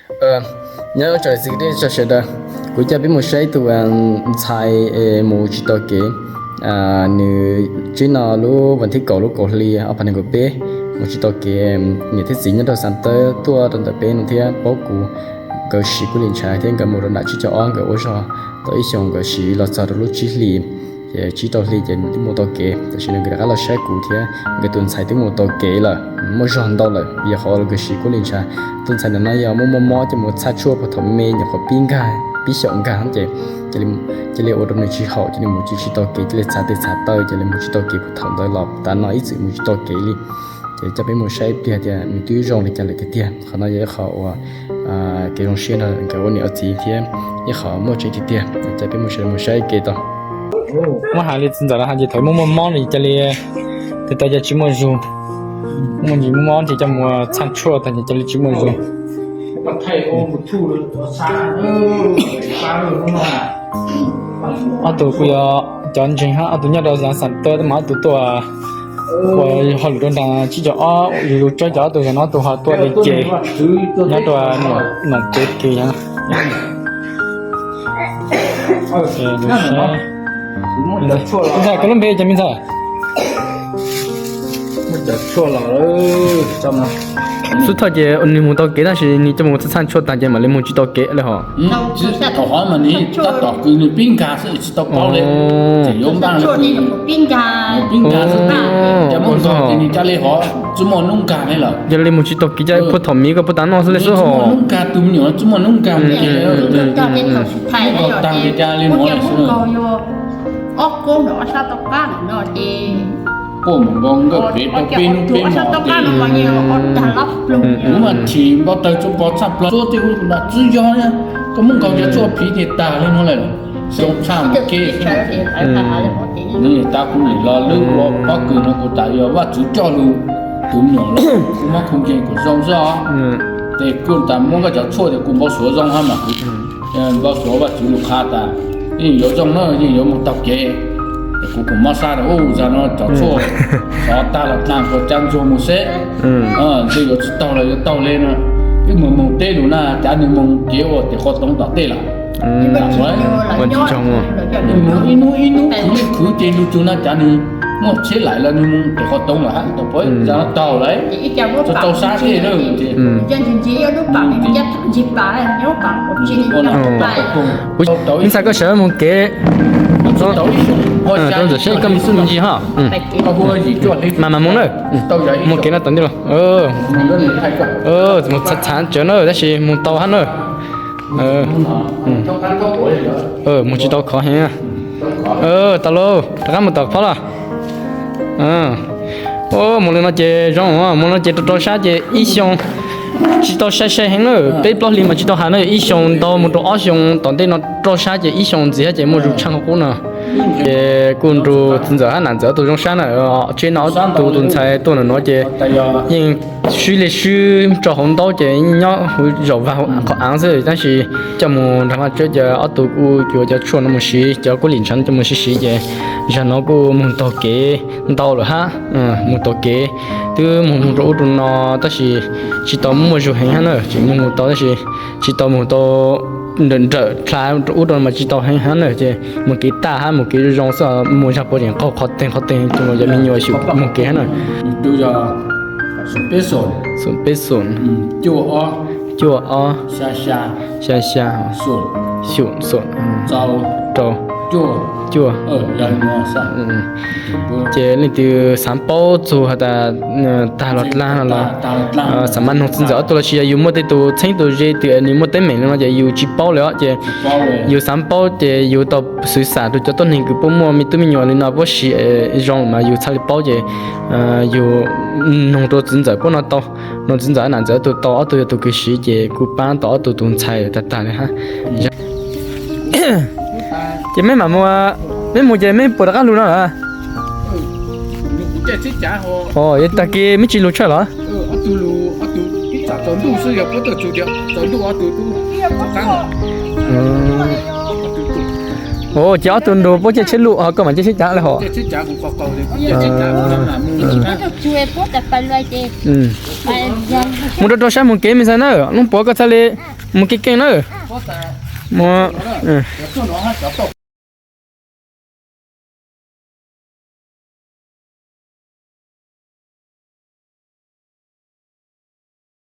Nyob zoo tsoom niam txiv kwv tij sawv daws, kuv coj peb mus saib ib tug ntxhais mus tsis tau kev. Nws tsev no lub vas thib kaum lub kaum hli ob phav nees nkaum peb, mus tsis tau kev. Niam thiab txiv nyob rau Xav Tawb tuaj rau ntawm peb no thiab paub kuv, nkawd siv kuj li ntshav thiab nkawd mus rau nram tsib caug ob nkawd ua zog tau ib xyoos nkawd siv los txog rau lub tsib hlis, ces tsib rau hli ces nws twb mus tau kev. Tam sim no nkawd rov qab los saib kuv thiab nkawd tus ntxhais twb mus tau kev lawm, muaj zog ntau lawm, yog qhov nkawd siv kuj li ntshav. Tus ntxhais ntawm no yog muaj mob mob ces mus txhaj tshuaj puag thaum me nyuam qhuav pib nkag pib xyaum nkag ces cia li ua rau nws tsis haum, cia li mus tsis tau kev, cia li txhav tes txhav taw, cia li mus tsis tau kev. Puag thaum ntawd los tav no ib txwm mus tsis tau kev li. Ces coj peb mus saib ib pliag tias nws twb zoo li cas lawm tiag tiag. Qhov no yog ib qho uas kev zoo siab nrog nkawd ua niam ua txiv thiab ib qho muaj tseeb tiag tiag. Coj peb mus saib, mus saib ib ke tau. Muab hais li txiv ntxawm lawv hais ces thaum muaj muaj mob no ces cia li, tes taw ces tsis muaj zug, muaj ntsis muaj mob ces coj mus txhaj tshuaj tag ces cia li tsis muaj zug. Ob tug kuj yog cov ntseeg hab, ob tug nyob rau Xav Tawb mas ob tug tuaj ua hauj lwm rau nram tsib caug ob, yus yus tsawb cov ob tug, yog no ob tug ho tuaj li ces nyob rau Noom Kev Kis. Ntxhais, koj lub npe cas me ntxhais? Xub thawj ces nws mus tau kev tab sis nws coj mus txhaj tshuaj tag ces mam li mus tsis tau kev li hos. Thaum hov mas nws tab tom kws nws pib nkag xwb tsis tau paub li. Ces yuav npaj li pib nkag xwb, ces muab nkag ces nws ca li hov tsis muaj hnub nkag li lawm. Yog li mus tsis tau kev cas puag thaum miv ko puag ta noj xwb li xwb hos. Hnub nkag tus me nyuam tsis muaj hnub nkag mus ces tag li cas li no xwb. Quaj mus npau nkawj pem tau peb hnub peb hmo ces kuv mas thim npau taws tsuas npau txhaj plaws tsuab tej ub kuv mas tsis yog, koj muab nkaus cov tshuaj phiv ces tag li no lawm. Zoo tshaj mus kev xwb. Nws tas kuv nim los lwb ua pob kws no kuv tas yog Vajtswv coj lug tus me nyuam los kuv mob khoo ces kuv zoo xwb os. Ces kuj tas muab koj cov tshuaj ces kuv npau suav zoo hab mas kuv npau suav Vajtswv lug qha tas yeej yuav zoo na, yeej yuav mus taug kev. Ces kuv kuj mob sab tas ub, zag no cov tshuaj xov tag los dlaag kuv ca ntsuag mus seb, ntshe yuav tsis taug los yuav taug le no. Wb mus mus teb lug na cav nws mus kev ua tes qhov toov tom tej lawm. Mus ib hnub ib hnub khwv li khwv ces lug tug na cav nws muaj tsheb laim los nws mus tes qhov toov lawm hab, tau pab zag no taug lawm, tau sab tej lawm ces. Ntxhais koj sawv mus kev, rau ntawm seb koj mus txuj ntsis hab. Mas mas mus na, mus kev no tom ntej los, mus txhav txhav tsawv na tab sis mus tau hab na. Mus tsis tau khov heev. Tau lauj, rov qab mus tom phob los. Mus li no ces zoo, mus li no ces rau rau sab ces ib xyoo tsis tau sai sai heev na, peb plaub hlis mas tsis tau has na, ib xyoo ntau mus rau ob xyoo tom ntej no rau sab ces ib xyoo ntxiv hab ces muaj zug tshaj qub no. Ces kuj nrug txiv ntxawm hab nam ntxawm ob tug zoo sab na, tsev no ob tug tus ntxhais tuaj na no ces yeej swb li swb tso hauv ntaub ces nyob huv zaum vag qhov aav xwb tab sis coj mus nrog Vaj Tswv ces ob tug kuj yuav cov tshuaj no mus siv, cov kuj lim ntshav no coj mus siv siv ces zag no kuj mus taug kev ntau lawm hab, mus taug kev twb mus mus rau ub rau no tab sis tsis tau muaj zug heev hab na, tseem mus mus tau tab sis tsis tau mus tau nrawm nrawm dlha rau ub rau no mas tsis tau heev hab na ces mus kev tag hab mus kev zoo zoo xwb, mus zag puav tseem qaug qhov teeg qhov teeg, yog me nyuam xyum mus kev hab na. Xoom peb xoom, cuaj ob, xya xya, xya xya, xoom, rau, cuaj. Ces leej twg xav paub txug has tas tag los dlaag no los xav mas noog txiv ntxawm ob tug los sis yog yus muaj tej tus txheeb tus ze twg nws muaj teeb meem li no ces yus tsis paub li os ces yus xav paub ces yus tau xwv xam rau cov tuab neeg kws puab muaj me tub me nyuam li no puab siv zoo mas yus txhaj li paub ces yus noog rau txiv ntxawm puab no tau, noog txiv ntxawm nam ntxawm ob tug tau, ob tug yog tus kws siv ces kuj paab tau ob tug tus ntxhais tag tag li hab. Ces meb mam mus, meb mus ces meb puas rov qab lug no lawm? Yog tag kis meb tsis lug tshaj los? Ces ob tug nrug puab caij tsheb luj ho koj mam caij tsheb cav le hos. Mus rau rau sab moog kev me xwb na, Looj Puav koj txhaj le mus keej keej na. Mus.